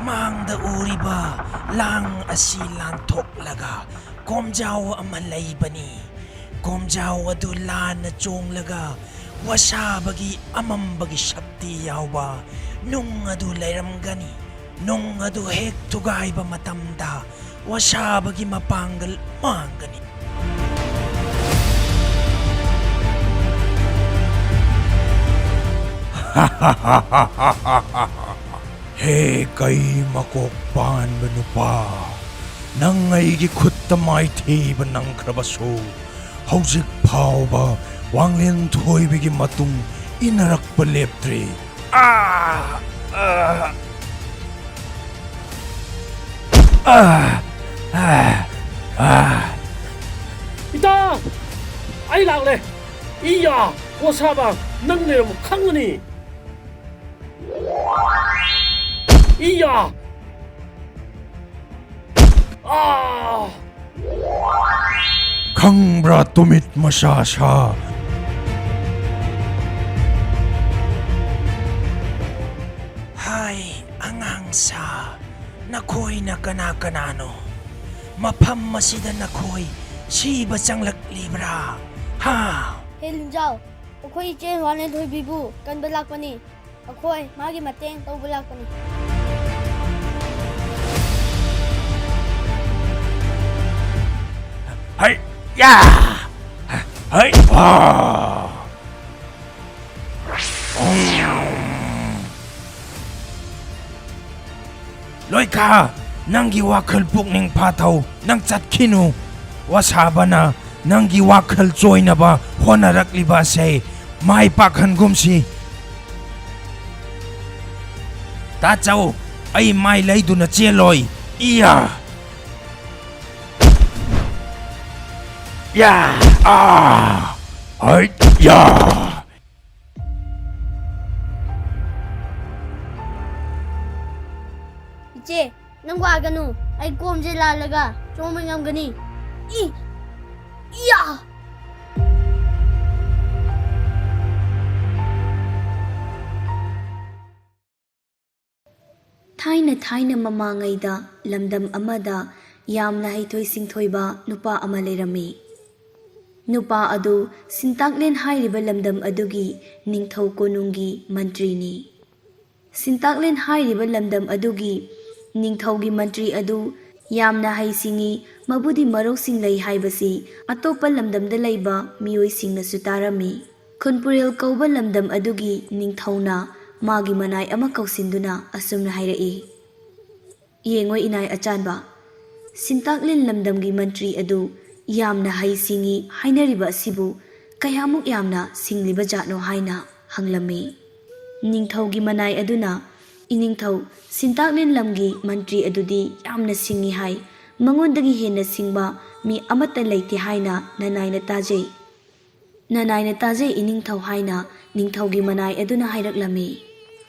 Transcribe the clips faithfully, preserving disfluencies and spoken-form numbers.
ꯃꯥꯡꯗ ꯎꯔꯤꯕ ꯂꯥꯡ ꯑꯁꯤ ꯂꯥꯟꯊꯣꯛꯂꯒ ꯀꯣꯝꯖꯥꯎ ꯑꯃ ꯂꯩꯕꯅꯤ꯫ ꯀꯣꯝꯖꯥꯎ ꯑꯗꯨ ꯂꯥꯟꯅ ꯆꯣꯡꯂꯒ ꯋꯥꯁꯥꯕꯒꯤ ꯑꯃꯝꯕꯒꯤ ꯁꯛꯇꯤ ꯌꯥꯎꯕ ꯅꯨꯡ ꯑꯗꯨ ꯂꯩꯔꯝꯒꯅꯤ꯫ ꯅꯨꯡ ꯑꯗꯨ ꯍꯦꯛ ꯊꯨꯒꯥꯏꯕ ꯃꯇꯝꯗ ꯋꯥꯁꯥꯕꯒꯤ ꯃꯄꯥꯡꯒꯜ ꯃꯥꯡꯒꯅꯤ꯫ ꯍꯦ ꯀꯩ ꯃꯀꯣꯛ ꯄꯥꯟꯕ ꯅꯨꯄꯥ, ꯅꯪ ꯑꯩꯒꯤ ꯈꯨꯠꯇ ꯃꯥꯏꯊꯤꯕ ꯅꯪꯈ꯭ꯔꯕꯁꯨ, ꯍꯧꯖꯤꯛ ꯐꯥꯎꯕ ꯋꯥꯡꯂꯦꯟ ꯊꯣꯏꯕꯤꯒꯤ ꯃꯇꯨꯡ ꯏꯟꯅꯔꯛꯄ ꯂꯦꯞꯇ꯭ꯔꯤ꯫ ꯑꯥ! ꯑꯥ! ꯑꯥ! ꯑꯥ! ꯑꯥ! ꯏꯇꯥ! ꯑꯩ ꯂꯥꯛꯂꯦ! ꯏꯌꯥ! ꯋꯥꯁꯥꯕ, ꯅꯪ ꯂꯩꯔꯝꯃꯨ ꯈꯪꯒꯅꯤ! ꯏꯌꯥ! ꯑꯥ! ꯈꯪꯕ꯭ꯔꯥ, ꯇꯨꯃꯤꯠ ꯃꯁꯥ ꯁꯥ? ꯍꯥꯏ, ꯑꯉꯥꯡ ꯁꯥ, ꯅꯈꯣꯏꯅ ꯀꯅꯥ ꯀꯅꯥꯅꯣ? ꯃꯐꯝ ꯑꯁꯤꯗ ꯅꯈꯣꯏ ꯁꯤꯕ ꯆꯪꯂꯛꯂꯤꯕ꯭ꯔꯥ? ꯍꯥ? ꯍꯦ ꯂꯤꯟꯖꯥꯎ, ꯑꯩꯈꯣꯏ ꯏꯆꯦ ꯋꯥꯡꯂꯦꯟ ꯊꯣꯏꯕꯤꯕꯨ ꯀꯟꯕ ꯂꯥꯛꯄꯅꯤ꯫ ꯑꯩꯈꯣꯏ ꯃꯥꯒꯤ ꯃꯇꯦꯡ ꯇꯧꯕ ꯂꯥꯛꯄꯅꯤ꯫ ꯍꯩ! ꯌꯥ! ꯍꯩ! ꯋꯥ! ꯂꯣꯏꯀꯥ, ꯅꯪꯒꯤ ꯋꯥꯈꯜ ꯄꯨꯛꯅꯤꯡ ꯐꯥꯊꯧ, ꯅꯪ ꯆꯠꯈꯤꯅꯨ꯫ ꯋꯥꯁꯥꯕꯅ ꯅꯪꯒꯤ ꯋꯥꯈꯜ ꯆꯣꯏꯅꯕ ꯍꯣꯠꯅꯔꯛꯂꯤꯕ ꯑꯁꯦ ꯃꯥꯏ ꯄꯥꯛꯍꯟꯒꯨꯝꯁꯤ꯫ ꯇꯥꯆꯧ, ꯑꯩ ꯃꯥꯏ ꯂꯩꯗꯨꯅ ꯆꯦꯜꯂꯣꯏ꯫ ꯏꯌꯥ! ꯌꯥ! ꯑꯥ! ꯍꯩꯠ! ꯌꯥ! ꯏꯆꯦ, ꯅꯪ ꯋꯥꯒꯅꯨ꯫ ꯑꯩ ꯀꯣꯝꯁꯦ ꯂꯥꯜꯂꯒ ꯆꯣꯡꯕ ꯉꯝꯒꯅꯤ꯫ ꯏ! ꯏꯌꯥ! ꯊꯥꯏꯅ ꯊꯥꯏꯅ ꯃꯃꯥꯡꯉꯩꯗ ꯂꯝꯗꯝ ꯑꯃꯗ ꯌꯥꯝꯅ ꯍꯩꯊꯣꯏ ꯁꯤꯡꯊꯣꯏꯕ ꯅꯨꯄꯥ ꯑꯃ ꯂꯩꯔꯝꯃꯤ꯫ ꯅꯨꯄꯥ ꯑꯗꯨ ꯁꯤꯟꯇꯥꯛꯂꯦꯟ ꯍꯥꯏꯔꯤꯕ ꯂꯝꯗꯝ ꯑꯗꯨꯒꯤ ꯅꯤꯡꯊꯧ ꯀꯣꯅꯨꯡꯒꯤ ꯃꯟꯇ꯭ꯔꯤꯅꯤ꯫ ꯁꯤꯟꯇꯥꯛꯂꯦꯟ ꯍꯥꯏꯔꯤꯕ ꯂꯝꯗꯝ ꯑꯗꯨꯒꯤ ꯅꯤꯡꯊꯧꯒꯤ ꯃꯟꯇ꯭ꯔꯤ ꯑꯗꯨ ꯌꯥꯝꯅ ꯍꯩꯁꯤꯡꯉꯤ, ꯃꯕꯨꯗꯤ ꯃꯔꯧꯁꯤꯡ ꯂꯩ ꯍꯥꯏꯕꯁꯤ ꯑꯇꯣꯞꯄ ꯂꯝꯗꯝꯗ ꯂꯩꯕ ꯃꯤꯑꯣꯏꯁꯤꯡꯅꯁꯨ ꯇꯥꯔꯝꯃꯤ꯫ ꯈꯨꯟꯄꯨꯔꯦꯜ ꯀꯧꯕ ꯂꯝꯗꯝ ꯑꯗꯨꯒꯤ ꯅꯤꯡꯊꯧꯅ ꯃꯥꯒꯤ ꯃꯅꯥꯏ ꯑꯃ ꯀꯧꯁꯤꯟꯗꯨꯅ ꯑꯁꯨꯝꯅ ꯍꯥꯏꯔꯛꯏ, "ꯌꯦꯡꯉꯣ ꯏꯅꯥꯏ ꯑꯆꯥꯟꯕ, ꯁꯤꯟꯇꯥꯛꯂꯦꯟ ꯂꯝꯗꯝꯒꯤ ꯃꯟꯇ꯭ꯔꯤ ꯑꯗꯨ ꯌꯥꯝꯅ ꯍꯩ ꯁꯤꯡꯉꯤ ꯍꯥꯏꯅꯔꯤꯕ ꯑꯁꯤꯕꯨ ꯀꯌꯥꯃꯨꯛ ꯌꯥꯝꯅ ꯁꯤꯡꯂꯤꯕ ꯖꯥꯠꯅꯣ?" ꯍꯥꯏꯅ ꯍꯪꯂꯝꯃꯤ꯫ ꯅꯤꯡꯊꯧꯒꯤ ꯃꯅꯥꯏ ꯑꯗꯨꯅ, "ꯏꯅꯤꯡꯊꯧ, ꯁꯤꯟꯇꯥꯛꯂꯦꯟ ꯂꯝꯒꯤ ꯃꯟꯇ꯭ꯔꯤ ꯑꯗꯨꯗꯤ ꯌꯥꯝꯅ ꯁꯤꯡꯉꯤ ꯍꯥꯏ, ꯃꯉꯣꯟꯗꯒꯤ ꯍꯦꯟꯅ ꯁꯤꯡꯕ ꯃꯤ ꯑꯃꯠꯇ ꯂꯩꯇꯦ ꯍꯥꯏꯅ ꯅꯅꯥꯏꯅ ꯇꯥꯖꯩ꯫ ꯅꯅꯥꯏꯅ ꯇꯥꯖꯩ ꯏꯅꯤꯡꯊꯧ" ꯍꯥꯏꯅ ꯅꯤꯡꯊꯧꯒꯤ ꯃꯅꯥꯏ ꯑꯗꯨꯅ ꯍꯥꯏꯔꯛꯂꯝꯃꯤ꯫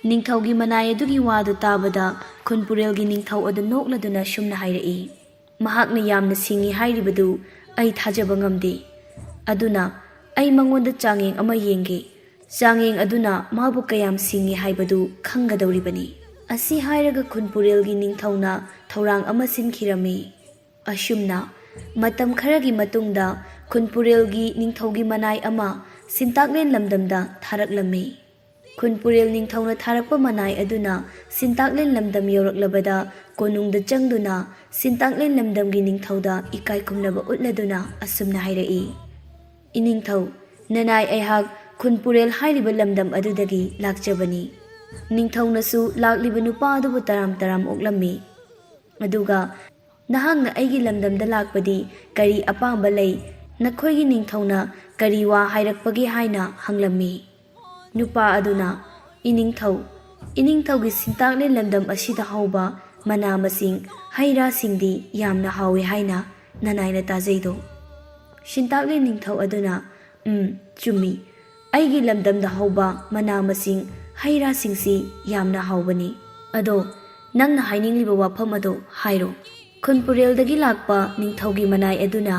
ꯅꯤꯡꯊꯧꯒꯤ ꯃꯅꯥꯏ ꯑꯗꯨꯒꯤ ꯋꯥꯗꯨ ꯇꯥꯕꯗ ꯈꯨꯟꯄꯨꯔꯦꯜꯒꯤ ꯅꯤꯡꯊꯧ ꯑꯗꯨ ꯅꯣꯛꯂꯗꯨꯅ ꯁꯨꯝꯅ ꯍꯥꯏꯔꯛꯏ, "ꯃꯍꯥꯛꯅ ꯌꯥꯝꯅ ꯁꯤꯡꯉꯤ ꯍꯥꯏꯔꯤꯕꯗꯨ ꯑꯩ ꯊꯥꯖꯕ ꯉꯝꯗꯦ꯫ ꯑꯗꯨꯅ ꯑꯩ ꯃꯉꯣꯟꯗ ꯆꯥꯡꯌꯦꯡ ꯑꯃ ꯌꯦꯡꯒꯦ꯫ ꯆꯥꯡꯌꯦꯡ ꯑꯗꯨꯅ ꯃꯥꯕꯨ ꯀꯌꯥꯝ ꯁꯤꯡꯉꯤ ꯍꯥꯏꯕꯗꯨ ꯈꯪꯒꯗꯧꯔꯤꯕꯅꯤ"꯫ ꯑꯁꯤ ꯍꯥꯏꯔꯒ ꯈꯨꯟꯄꯨꯔꯦꯜꯒꯤ ꯅꯤꯡꯊꯧꯅ ꯊꯧꯔꯥꯡ ꯑꯃ ꯁꯤꯟꯈꯤꯔꯝꯃꯤ꯫ ꯑꯁꯨꯝꯅ ꯃꯇꯝ ꯈꯔꯒꯤ ꯃꯇꯨꯡꯗ ꯈꯨꯟꯄꯨꯔꯦꯜꯒꯤ ꯅꯤꯡꯊꯧꯒꯤ ꯃꯅꯥꯏ ꯑꯃ ꯁꯤꯟꯇꯥꯛꯂꯦꯟ ꯂꯝꯗꯝꯗ ꯊꯥꯔꯛꯂꯝꯃꯤ꯫ ꯈꯨꯟꯄꯨꯔꯦꯜ ꯅꯤꯡꯊꯧꯅ ꯊꯥꯔꯛꯄ ꯃꯅꯥꯏ ꯑꯗꯨꯅ ꯁꯤꯟꯇꯥꯛꯂꯦꯟ ꯂꯝꯗꯝ ꯌꯧꯔꯛꯂꯕꯗ ꯀꯣꯅꯨꯡꯗ ꯆꯪꯗꯨꯅ ꯁꯤꯟꯇꯥꯛꯂꯦꯟ ꯂꯝꯗꯝꯒꯤ ꯅꯤꯡꯊꯧꯗ ꯏꯀꯥꯏ ꯈꯨꯝꯅꯕ ꯎꯠꯂꯗꯨꯅ ꯑꯁꯨꯝꯅ ꯍꯥꯏꯔꯛꯏ, "ꯏꯅꯤꯡꯊꯧ, ꯅꯅꯥꯏ ꯑꯩꯍꯥꯛ ꯈꯨꯟꯄꯨꯔꯦꯜ ꯍꯥꯏꯔꯤꯕ ꯂꯝꯗꯝ ꯑꯗꯨꯗꯒꯤ ꯂꯥꯛꯆꯕꯅꯤ꯫ ꯅꯤꯡꯊꯧꯅꯁꯨ ꯂꯥꯛꯂꯤꯕ ꯅꯨꯄꯥ ꯑꯗꯨꯕꯨ ꯇꯔꯥꯝ ꯇꯔꯥꯝ ꯑꯣꯛꯂꯝꯃꯤ꯫ ꯑꯗꯨꯒ ꯅꯍꯥꯛꯅ ꯑꯩꯒꯤ ꯂꯝꯗꯝꯗ ꯂꯥꯛꯄꯗꯤ ꯀꯔꯤ ꯑꯄꯥꯝꯕ ꯂꯩ? ꯅꯈꯣꯏꯒꯤ ꯅꯤꯡꯊꯧꯅ ꯀꯔꯤ ꯋꯥ ꯍꯥꯏꯔꯛꯄꯒꯦ?" ꯍꯥꯏꯅ ꯍꯪꯂꯝꯃꯤ꯫ ꯅꯨꯄꯥ ꯑꯗꯨꯅ, "ꯏꯅꯤꯡꯊꯧ, ꯏꯅꯤꯡꯊꯧꯒꯤ ꯁꯤꯟꯇꯥꯛꯂꯦꯟ ꯂꯝꯗꯝ ꯑꯁꯤꯗ ꯍꯧꯕ ꯃꯅꯥ ꯃꯁꯤꯡ, ꯍꯩ ꯔꯥꯁꯤꯡꯗꯤ ꯌꯥꯝꯅ ꯍꯥꯎꯏ ꯍꯥꯏꯅ ꯅꯅꯥꯏꯅ ꯇꯥꯖꯩꯗꯣ?" ꯁꯤꯟꯇꯥꯛꯂꯦꯟ ꯅꯤꯡꯊꯧ ꯑꯗꯨꯅ, "ꯎꯝ, ꯆꯨꯝꯃꯤ꯫ ꯑꯩꯒꯤ ꯂꯝꯗꯝꯗ ꯍꯧꯕ ꯃꯅꯥ ꯃꯁꯤꯡ, ꯍꯩ ꯔꯥꯁꯤꯡꯁꯤ ꯌꯥꯝꯅ ꯍꯥꯎꯕꯅꯤ꯫ ꯑꯗꯣ ꯅꯪꯅ ꯍꯥꯏꯅꯤꯡꯂꯤꯕ ꯋꯥꯐꯝ ꯑꯗꯣ ꯍꯥꯏꯔꯣ꯫" ꯈꯨꯟꯄꯨꯔꯦꯜꯗꯒꯤ ꯂꯥꯛꯄ ꯅꯤꯡꯊꯧꯒꯤ ꯃꯅꯥꯏ ꯑꯗꯨꯅ,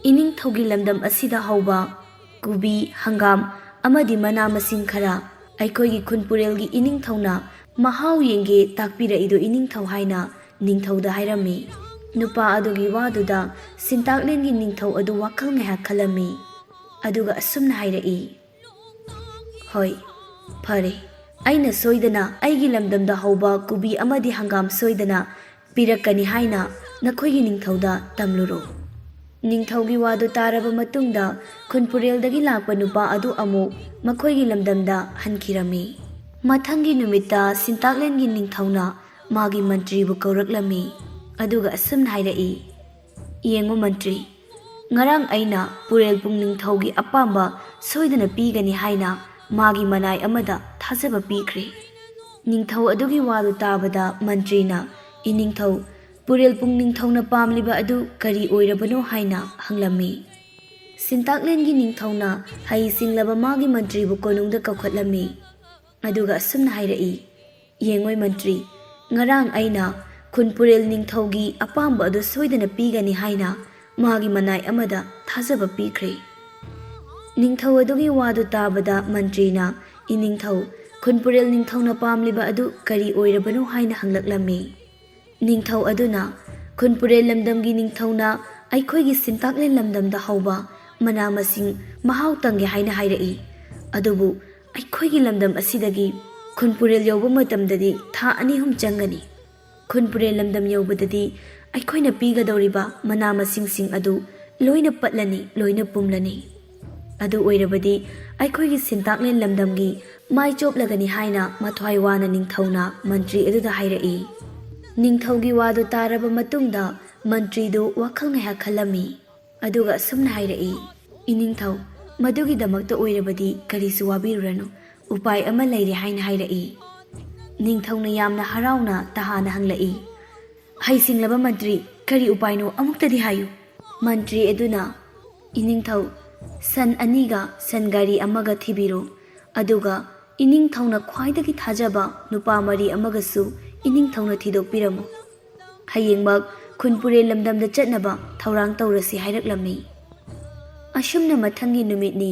"ꯏꯅꯤꯡꯊꯧꯒꯤ ꯂꯝꯗꯝ ꯑꯁꯤꯗ ꯍꯧꯕ ꯀꯣꯕꯤ, ꯍꯪꯒꯥꯝ ꯑꯃꯗꯤ ꯃꯅꯥ ꯃꯁꯤꯡ ꯈꯔ ꯑꯩꯈꯣꯏꯒꯤ ꯈꯨꯟꯄꯨꯔꯦꯜꯒꯤ ꯏꯅꯤꯡꯊꯧꯅ "ꯃꯍꯥꯎ ꯌꯦꯡꯒꯦ ꯇꯥꯛꯄꯤꯔꯛꯏꯗꯣ ꯏꯅꯤꯡꯊꯧ" ꯍꯥꯏꯅ ꯅꯤꯡꯊꯧꯗ ꯍꯥꯏꯔꯝꯃꯤ꯫ ꯅꯨꯄꯥ ꯑꯗꯨꯒꯤ ꯋꯥꯗꯨꯗ ꯁꯤꯟꯇꯥꯛꯂꯦꯟꯒꯤ ꯅꯤꯡꯊꯧ ꯑꯗꯨ ꯋꯥꯈꯜ ꯉꯥꯏꯍꯥꯛ ꯈꯜꯂꯝꯃꯤ, ꯑꯗꯨꯒ ꯑꯁꯨꯝꯅ ꯍꯥꯏꯔꯛꯏ, "ꯍꯣꯏ, ꯐꯔꯦ, ꯑꯩꯅ ꯁꯣꯏꯗꯅ ꯑꯩꯒꯤ ꯂꯝꯗꯝꯗ ꯍꯧꯕ ꯀꯣꯕꯤ ꯑꯃꯗꯤ ꯍꯪꯒꯥꯝ ꯁꯣꯏꯗꯅ ꯄꯤꯔꯛꯀꯅꯤ ꯍꯥꯏꯅ ꯅꯈꯣꯏꯒꯤ ꯅꯤꯡꯊꯧꯗ ꯇꯝꯂꯨꯔꯣ"꯫ ꯅꯤꯡꯊꯧꯒꯤ ꯋꯥꯗꯨ ꯇꯥꯔꯕ ꯃꯇꯨꯡꯗ ꯈꯨꯟꯄꯨꯔꯦꯜꯗꯒꯤ ꯂꯥꯛꯄ ꯅꯨꯄꯥ ꯑꯗꯨ ꯑꯃꯨꯛ ꯃꯈꯣꯏꯒꯤ ꯂꯝꯗꯝꯗ ꯍꯟꯈꯤꯔꯝꯃꯤ꯫ ꯃꯊꯪꯒꯤ ꯅꯨꯃꯤꯠꯇ ꯁꯤꯟꯇꯥꯛꯂꯦꯟꯒꯤ ꯅꯤꯡꯊꯧꯅ ꯃꯥꯒꯤ ꯃꯟꯇ꯭ꯔꯤꯕꯨ ꯀꯧꯔꯛꯂꯝꯃꯤ, ꯑꯗꯨꯒ ꯑꯁꯨꯝꯅ ꯍꯥꯏꯔꯛꯏ, "ꯌꯦꯡꯉꯨ ꯃꯟꯇ꯭ꯔꯤ, ꯉꯔꯥꯡ ꯑꯩꯅ ꯄꯨꯔꯦꯜꯄꯨꯡ ꯅꯤꯡꯊꯧꯒꯤ ꯑꯄꯥꯝꯕ ꯁꯣꯏꯗꯅ ꯄꯤꯒꯅꯤ ꯍꯥꯏꯅ ꯃꯥꯒꯤ ꯃꯅꯥꯏ ꯑꯃꯗ ꯊꯥꯖꯕ ꯄꯤꯈ꯭ꯔꯦ"꯫ ꯅꯤꯡꯊꯧ ꯑꯗꯨꯒꯤ ꯋꯥꯗꯨ ꯇꯥꯕꯗ ꯃꯟꯇ꯭ꯔꯤꯅ, "ꯏꯅꯤꯡꯊꯧ, ꯄꯨꯔꯦꯜꯄꯨꯡ ꯅꯤꯡꯊꯧꯅ ꯄꯥꯝꯂꯤꯕ ꯑꯗꯨ ꯀꯔꯤ ꯑꯣꯏꯔꯕꯅꯣ?" ꯍꯥꯏꯅ ꯍꯪꯂꯝꯃꯤ꯫ ꯁꯤꯟꯇꯥꯛꯂꯦꯟꯒꯤ ꯅꯤꯡꯊꯧꯅ ꯍꯩ ꯁꯤꯡꯂꯕ ꯃꯥꯒꯤ ꯃꯟꯇ꯭ꯔꯤꯕꯨ ꯀꯣꯅꯨꯡꯗ ꯀꯧꯈꯠꯂꯝꯃꯤ, ꯑꯗꯨꯒ ꯑꯁꯨꯝꯅ ꯍꯥꯏꯔꯛꯏ, "ꯌꯦꯡꯉꯣꯏ ꯃꯟꯇ꯭ꯔꯤ, ꯉꯔꯥꯡ ꯑꯩꯅ ꯈꯨꯟꯄꯨꯔꯦꯜ ꯅꯤꯡꯊꯧꯒꯤ ꯑꯄꯥꯝꯕ ꯑꯗꯨ ꯁꯣꯏꯗꯅ ꯄꯤꯒꯅꯤ ꯍꯥꯏꯅ ꯃꯥꯒꯤ ꯃꯅꯥꯏ ꯑꯃꯗ ꯊꯥꯖꯕ ꯄꯤꯈ꯭ꯔꯦ"꯫ ꯅꯤꯡꯊꯧ ꯑꯗꯨꯒꯤ ꯋꯥꯗꯨ ꯇꯥꯕꯗ ꯃꯟꯇ꯭ꯔꯤꯅ, "ꯏꯅꯤꯡꯊꯧ, ꯈꯨꯟꯄꯨꯔꯦꯜ ꯅꯤꯡꯊꯧꯅ ꯄꯥꯝꯂꯤꯕ ꯑꯗꯨ ꯀꯔꯤ ꯑꯣꯏꯔꯕꯅꯣ?" ꯍꯥꯏꯅ ꯍꯪꯂꯛꯂꯝꯃꯤ꯫ ꯅꯤꯡꯊꯧ ꯑꯗꯨꯅ, "ꯈꯨꯟꯄꯨꯔꯦꯜ ꯂꯝꯗꯝꯒꯤ ꯅꯤꯡꯊꯧꯅ ꯑꯩꯈꯣꯏꯒꯤ ꯁꯤꯟꯇꯥꯛꯂꯦꯟ ꯂꯝꯗꯝꯗ ꯍꯧꯕ ꯃꯅꯥ ꯃꯁꯤꯡ ꯃꯍꯥꯎ ꯇꯪꯒꯦ ꯍꯥꯏꯅ ꯍꯥꯏꯔꯛꯏ, ꯑꯗꯨꯕꯨ ꯑꯩꯈꯣꯏꯒꯤ ꯂꯝꯗꯝ ꯑꯁꯤꯗꯒꯤ ꯈꯨꯟꯄꯨꯔꯦꯜ ꯌꯧꯕ ꯃꯇꯝꯗꯗꯤ ꯊꯥ ꯑꯅꯤ ꯑꯍꯨꯝ ꯆꯪꯒꯅꯤ꯫ ꯈꯨꯟꯄꯨꯔꯦꯜ ꯂꯝꯗꯝ ꯌꯧꯕꯗꯗꯤ ꯑꯩꯈꯣꯏꯅ ꯄꯤꯒꯗꯧꯔꯤꯕ ꯃꯅꯥ ꯃꯁꯤꯡꯁꯤꯡ ꯑꯗꯨ ꯂꯣꯏꯅ ꯄꯠꯂꯅꯤ, ꯂꯣꯏꯅ ꯄꯨꯝꯂꯅꯤ꯫ ꯑꯗꯨ ꯑꯣꯏꯔꯕꯗꯤ ꯑꯩꯈꯣꯏꯒꯤ ꯁꯤꯟꯇꯥꯛꯂꯦꯟ ꯂꯝꯗꯝꯒꯤ ꯃꯥꯏ ꯆꯣꯞꯂꯒꯅꯤ" ꯍꯥꯏꯅ ꯃꯊ꯭ꯋꯥꯏ ꯋꯥꯅ ꯅꯤꯡꯊꯧꯅ ꯃꯟꯇ꯭ꯔꯤ ꯑꯗꯨꯗ ꯍꯥꯏꯔꯛꯏ꯫ ꯅꯤꯡꯊꯧꯒꯤ ꯋꯥꯗꯨ ꯇꯥꯔꯕ ꯃꯇꯨꯡꯗ ꯃꯟꯇ꯭ꯔꯤꯗꯨ ꯋꯥꯈꯜ ꯉꯥꯏꯍꯥꯛ ꯈꯜꯂꯝꯃꯤ, ꯑꯗꯨꯒ ꯑꯁꯨꯝꯅ ꯍꯥꯏꯔꯛꯏ, "ꯏꯅꯤꯡꯊꯧ, ꯃꯗꯨꯒꯤꯗꯃꯛꯇ ꯑꯣꯏꯔꯕꯗꯤ ꯀꯔꯤꯁꯨ ꯋꯥꯕꯤꯔꯨꯔꯅꯨ, ꯎꯄꯥꯏ ꯑꯃ ꯂꯩꯔꯦ" ꯍꯥꯏꯅ ꯍꯥꯏꯔꯛꯏ꯫ ꯅꯤꯡꯊꯧꯅ ꯌꯥꯝꯅ ꯍꯔꯥꯎꯅ ꯇꯍꯥꯅ ꯍꯪꯂꯛꯏ, "ꯍꯩꯁꯤꯡꯂꯕ ꯃꯟꯇ꯭ꯔꯤ, ꯀꯔꯤ ꯎꯄꯥꯏꯅꯣ ꯑꯃꯨꯛꯇꯗꯤ ꯍꯥꯏꯌꯨ"꯫ ꯃꯟꯇ꯭ꯔꯤ ꯑꯗꯨꯅ, "ꯏꯅꯤꯡꯊꯧ, ꯁꯟ ꯑꯅꯤꯒ ꯁꯟ ꯒꯥꯔꯤ ꯑꯃꯒ ꯊꯤꯕꯤꯔꯣ, ꯑꯗꯨꯒ ꯏꯅꯤꯡꯊꯧꯅ ꯈ꯭ꯋꯥꯏꯗꯒꯤ ꯊꯥꯖꯕ ꯅꯨꯄꯥ ꯃꯔꯤ ꯑꯃꯒꯁꯨ ꯏꯅꯤꯡꯊꯧꯅ ꯊꯤꯗꯣꯛꯄꯤꯔꯝꯃꯨ꯫ ꯍꯌꯦꯡꯃꯛ ꯈꯨꯟꯄꯨꯔꯦꯜ ꯂꯝꯗꯝꯗ ꯆꯠꯅꯕ ꯊꯧꯔꯥꯡ ꯇꯧꯔꯁꯤ" ꯍꯥꯏꯔꯛꯂꯝꯃꯤ꯫ ꯑꯁꯨꯝꯅ ꯃꯊꯪꯒꯤ ꯅꯨꯃꯤꯠꯅꯤ꯫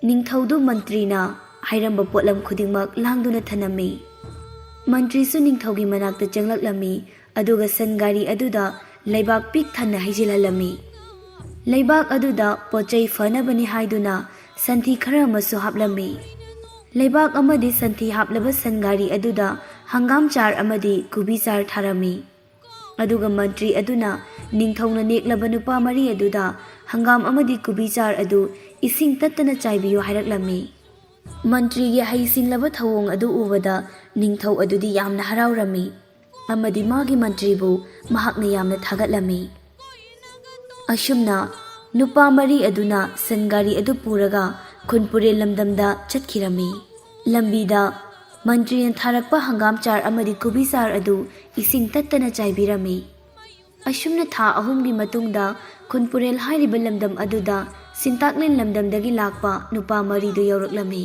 ꯅꯤꯡꯊꯧꯗꯨ ꯃꯟꯇ꯭ꯔꯤꯅ ꯍꯥꯏꯔꯝꯕ ꯄꯣꯠꯂꯝ ꯈꯨꯗꯤꯡꯃꯛ ꯂꯥꯡꯗꯨꯅ ꯊꯅꯝꯃꯤ꯫ ꯃꯟꯇ꯭ꯔꯤꯁꯨ ꯅꯤꯡꯊꯧꯒꯤ ꯃꯅꯥꯛꯇ ꯆꯪꯂꯛꯂꯝꯃꯤ, ꯑꯗꯨꯒ ꯁꯟ ꯒꯥꯔꯤ ꯑꯗꯨꯗ ꯂꯩꯕꯥꯛ ꯄꯤꯛ ꯊꯟꯅ ꯍꯩꯖꯤꯜꯍꯜꯂꯝꯃꯤ꯫ ꯂꯩꯕꯥꯛ ꯑꯗꯨꯗ ꯄꯣꯠ ꯆꯩ ꯐꯅꯕꯅꯤ ꯍꯥꯏꯗꯨꯅ ꯁꯟꯊꯤ ꯈꯔ ꯑꯃꯁꯨ ꯍꯥꯞꯂꯝꯃꯤ꯫ ꯂꯩꯕꯥꯛ ꯑꯃꯗꯤ ꯁꯟꯊꯤ ꯍꯥꯞꯂꯕ ꯁꯟ ꯒꯥꯔꯤ ꯑꯗꯨꯗ ꯍꯪꯒꯥꯝ ꯆꯥꯔ ꯑꯃꯗꯤ ꯀꯣꯕꯤ ꯆꯥꯔ ꯊꯥꯔꯝꯃꯤ꯫ ꯑꯗꯨꯒ ꯃꯟꯇ꯭ꯔꯤ ꯑꯗꯨꯅ ꯅꯤꯡꯊꯧꯅ ꯅꯦꯛꯂꯕ ꯅꯨꯄꯥ ꯃꯔꯤ ꯑꯗꯨꯗ ꯍꯪꯒꯥꯝ ꯑꯃꯗꯤ ꯀꯣꯕꯤ ꯆꯥꯔ ꯑꯗꯨ ꯏꯁꯤꯡ ꯇꯠꯇꯅ ꯆꯥꯏꯕꯤꯌꯨ ꯍꯥꯏꯔꯛꯂꯝꯃꯤ꯫ ꯃꯟꯇ꯭ꯔꯤꯒꯤ ꯍꯩꯁꯤꯡꯂꯕ ꯊꯧꯑꯣꯡ ꯑꯗꯨ ꯎꯕꯗ ꯅꯤꯡꯊꯧ ꯑꯗꯨꯗꯤ ꯌꯥꯝꯅ ꯍꯔꯥꯎꯔꯝꯃꯤ, ꯑꯃꯗꯤ ꯃꯥꯒꯤ ꯃꯟꯇ꯭ꯔꯤꯕꯨ ꯃꯍꯥꯛꯅ ꯌꯥꯝꯅ ꯊꯥꯒꯠꯂꯝꯃꯤ꯫ ꯑꯁꯨꯝꯅ ꯅꯨꯄꯥ ꯃꯔꯤ ꯑꯗꯨꯅ ꯁꯟ ꯒꯥꯔꯤ ꯑꯗꯨ ꯄꯨꯔꯒ ꯈꯨꯟꯄꯨꯔꯦꯜ ꯂꯝꯗꯝꯗ ꯆꯠꯈꯤꯔꯝꯃꯤ꯫ ꯂꯝꯕꯤꯗ ꯃꯟꯇ꯭ꯔꯤꯅ ꯊꯥꯔꯛꯄ ꯍꯪꯒꯥꯝ ꯆꯥꯔ ꯑꯃꯗꯤ ꯀꯣꯕꯤ ꯆꯥꯔ ꯑꯗꯨ ꯏꯁꯤꯡ ꯇꯠꯇꯅ ꯆꯥꯏꯕꯤꯔꯝꯃꯤ꯫ ꯑꯁꯨꯝꯅ ꯊꯥ ꯑꯍꯨꯝꯒꯤ ꯃꯇꯨꯡꯗ ꯈꯨꯟꯄꯨꯔꯦꯜ ꯍꯥꯏꯔꯤꯕ ꯂꯝꯗꯝ ꯑꯗꯨꯗ ꯁꯤꯟꯇꯥꯛꯂꯦꯟ ꯂꯝꯗꯝꯗꯒꯤ ꯂꯥꯛꯄ ꯅꯨꯄꯥ ꯃꯔꯤꯗꯨ ꯌꯧꯔꯛꯂꯝꯃꯤ꯫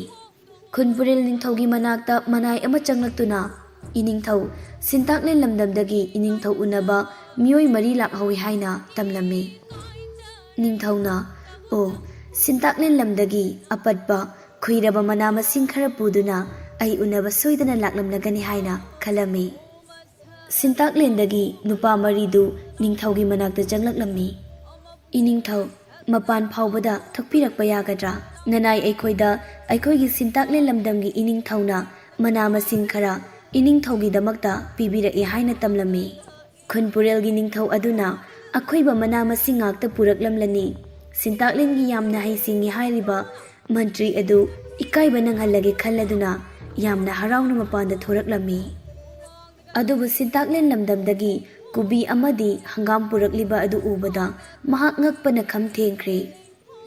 ꯈꯨꯟꯄꯨꯔꯦꯜ ꯅꯤꯡꯊꯧꯒꯤ ꯃꯅꯥꯛꯇ ꯃꯅꯥꯏ ꯑꯃ ꯆꯪꯂꯛꯇꯨꯅ, "ꯏꯅꯤꯡꯊꯧ, ꯁꯤꯟꯇꯥꯛꯂꯦꯟ ꯂꯝꯗꯝꯗꯒꯤ ꯏꯅꯤꯡꯊꯧ ꯎꯅꯕ ꯃꯤꯑꯣꯏ ꯃꯔꯤ ꯂꯥꯛꯍꯧꯏ" ꯍꯥꯏꯅ ꯇꯝꯂꯝꯃꯤ꯫ ꯅꯤꯡꯊꯧꯅ, "ꯑꯣ, ꯁꯤꯟꯇꯥꯛꯂꯦꯟ ꯂꯝꯗꯒꯤ ꯑꯄꯠꯄ, ꯈꯨꯏꯔꯕ ꯃꯅꯥ ꯃꯁꯤꯡ ꯈꯔ ꯄꯨꯗꯨꯅ ꯑꯩ ꯎꯅꯕ ꯁꯣꯏꯗꯅ ꯂꯥꯛꯂꯝꯂꯒꯅꯤ" ꯍꯥꯏꯅ ꯈꯜꯂꯝꯃꯤ꯫ ꯁꯤꯟꯇꯥꯛꯂꯦꯟꯗꯒꯤ ꯅꯨꯄꯥ ꯃꯔꯤꯗꯨ ꯅꯤꯡꯊꯧꯒꯤ ꯃꯅꯥꯛꯇ ꯆꯪꯂꯛꯂꯝꯃꯤ꯫ "ꯏꯅꯤꯡꯊꯧ, ꯃꯄꯥꯟ ꯐꯥꯎꯕꯗ ꯊꯣꯛꯄꯤꯔꯛꯄ ꯌꯥꯒꯗ꯭ꯔꯥ? ꯅꯅꯥꯏ ꯑꯩꯈꯣꯏꯗ ꯑꯩꯈꯣꯏꯒꯤ ꯁꯤꯟꯇꯥꯛꯂꯦꯟ ꯂꯝꯗꯝꯒꯤ ꯏꯅꯤꯡꯊꯧꯅ ꯃꯅꯥ ꯃꯁꯤꯡ ꯈꯔ ꯏꯅꯤꯡꯊꯧꯒꯤꯗꯃꯛꯇ ꯄꯤꯕꯤꯔꯛꯏ" ꯍꯥꯏꯅ ꯇꯝꯂꯝꯃꯤ꯫ ꯈꯨꯟꯄꯨꯔꯦꯜꯒꯤ ꯅꯤꯡꯊꯧ ꯑꯗꯨꯅ, "ꯑꯈꯣꯏꯕ ꯃꯅꯥ ꯃꯁꯤꯡ ꯉꯥꯛꯇ ꯄꯨꯔꯛꯂꯝꯂꯅꯤ꯫ ꯁꯤꯟꯇꯥꯛꯂꯦꯟꯒꯤ ꯌꯥꯝꯅ ꯍꯩꯁꯤꯡꯉꯤ" ꯍꯥꯏꯔꯤꯕ ꯃꯟꯇ꯭ꯔꯤ ꯑꯗꯨ ꯏꯀꯥꯏꯕ ꯅꯪꯍꯜꯂꯒꯦ ꯈꯜꯂꯗꯨꯅ ꯌꯥꯝꯅ ꯍꯔꯥꯎꯅ ꯃꯄꯥꯟꯗ ꯊꯣꯔꯛꯂꯝꯃꯤ꯫ ꯑꯗꯨꯕꯨ ꯁꯤꯟꯇꯥꯛꯂꯦꯟ ꯂꯝꯗꯝꯗꯒꯤ ꯀꯣꯕꯤ ꯑꯃꯗꯤ ꯍꯪꯒꯥꯝ ꯄꯨꯔꯛꯂꯤꯕ ꯑꯗꯨ ꯎꯕꯗ ꯃꯍꯥꯛ ꯉꯛꯄꯅ ꯈꯝ ꯊꯦꯡꯈ꯭ꯔꯦ꯫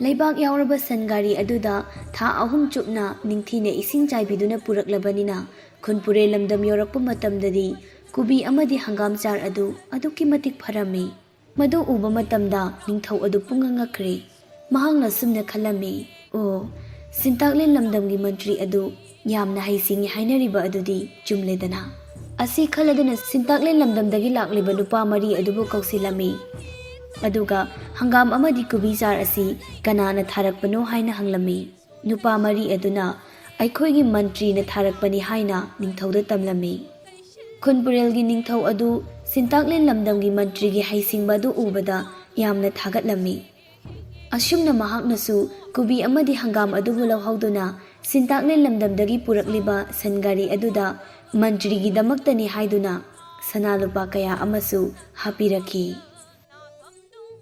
ꯂꯩꯕꯥꯛ ꯌꯥꯎꯔꯕ ꯁꯟ ꯒꯥꯔꯤ ꯑꯗꯨꯗ ꯊꯥ ꯑꯍꯨꯝ ꯆꯨꯞꯅ ꯅꯤꯡꯊꯤꯅ ꯏꯁꯤꯡ ꯆꯥꯏꯕꯤꯗꯨꯅ ꯄꯨꯔꯛꯂꯕꯅꯤꯅ, ꯈꯨꯟꯄꯨꯔꯦꯜ ꯂꯝꯗꯝ ꯌꯧꯔꯛꯄ ꯃꯇꯝꯗꯗꯤ ꯀꯣꯕꯤ ꯑꯃꯗꯤ ꯍꯪꯒꯥꯝ ꯆꯥꯔ ꯑꯗꯨ ꯑꯗꯨꯛꯀꯤ ꯃꯇꯤꯛ ꯐꯔꯝꯃꯤ꯫ ꯃꯗꯨ ꯎꯕ ꯃꯇꯝꯗ ꯅꯤꯡꯊꯧ ꯑꯗꯨ ꯄꯨꯡꯉꯛ ꯉꯛꯈ꯭ꯔꯦ꯫ ꯃꯍꯥꯛꯅ ꯑꯁꯨꯝꯅ ꯈꯜꯂꯝꯃꯤ, "ꯑꯣ, ꯁꯤꯟꯇꯥꯛꯂꯦꯟ ꯂꯝꯗꯝꯒꯤ ꯃꯟꯇ꯭ꯔꯤ ꯑꯗꯨ ꯌꯥꯝꯅ ꯍꯩꯁꯤꯡꯉꯤ ꯍꯥꯏꯅꯔꯤꯕ ꯑꯗꯨꯗꯤ ꯆꯨꯝꯂꯦꯗꯅ?" ꯑꯁꯤ ꯈꯜꯂꯗꯨꯅ ꯁꯤꯟꯇꯥꯛꯂꯦꯟ ꯂꯝꯗꯝꯗꯒꯤ ꯂꯥꯛꯂꯤꯕ ꯅꯨꯄꯥ ꯃꯔꯤ ꯑꯗꯨꯕꯨ ꯀꯧꯁꯤꯜꯂꯝꯃꯤ꯫ ꯑꯗꯨꯒ ꯍꯪꯒꯥꯝ ꯑꯃꯗꯤ ꯀꯣꯕꯤ ꯆꯥꯔ ꯑꯁꯤ ꯀꯅꯥꯅ ꯊꯥꯔꯛꯄꯅꯣ ꯍꯥꯏꯅ ꯍꯪꯂꯝꯃꯤ꯫ ꯅꯨꯄꯥ ꯃꯔꯤ ꯑꯗꯨꯅ, ꯑꯩꯈꯣꯏꯒꯤ ꯃꯟꯇ꯭ꯔꯤꯅ ꯊꯥꯔꯛꯄꯅꯤ" ꯍꯥꯏꯅ ꯅꯤꯡꯊꯧꯗ ꯇꯝꯂꯝꯃꯤ꯫ ꯈꯨꯟꯄꯨꯔꯦꯜꯒꯤ ꯅꯤꯡꯊꯧ ꯑꯗꯨ ꯁꯤꯟꯇꯥꯛꯂꯦꯟ ꯂꯝꯗꯝꯒꯤ ꯃꯟꯇ꯭ꯔꯤꯒꯤ ꯍꯩꯁꯤꯡꯕ ꯑꯗꯨ ꯎꯕꯗ ꯌꯥꯝꯅ ꯊꯥꯒꯠꯂꯝꯃꯤ꯫ ꯑꯁꯨꯝꯅ ꯃꯍꯥꯛꯅꯁꯨ ꯀꯣꯕꯤ ꯑꯃꯗꯤ ꯍꯪꯒꯥꯝ ꯑꯗꯨꯕꯨ ꯂꯧꯍꯧꯗꯨꯅ ꯁꯤꯟꯇꯥꯛꯂꯦꯟ ꯂꯝꯗꯝꯗꯒꯤ ꯄꯨꯔꯛꯂꯤꯕ ꯁꯟ ꯒꯥꯔꯤ ꯑꯗꯨꯗ ꯃꯟꯇ꯭ꯔꯤꯒꯤꯗꯃꯛꯇꯅꯤ ꯍꯥꯏꯗꯨꯅ ꯁꯅꯥ ꯂꯨꯄꯥ ꯀꯌꯥ ꯑꯃꯁꯨ ꯍꯥꯞꯄꯤꯔꯛꯈꯤ꯫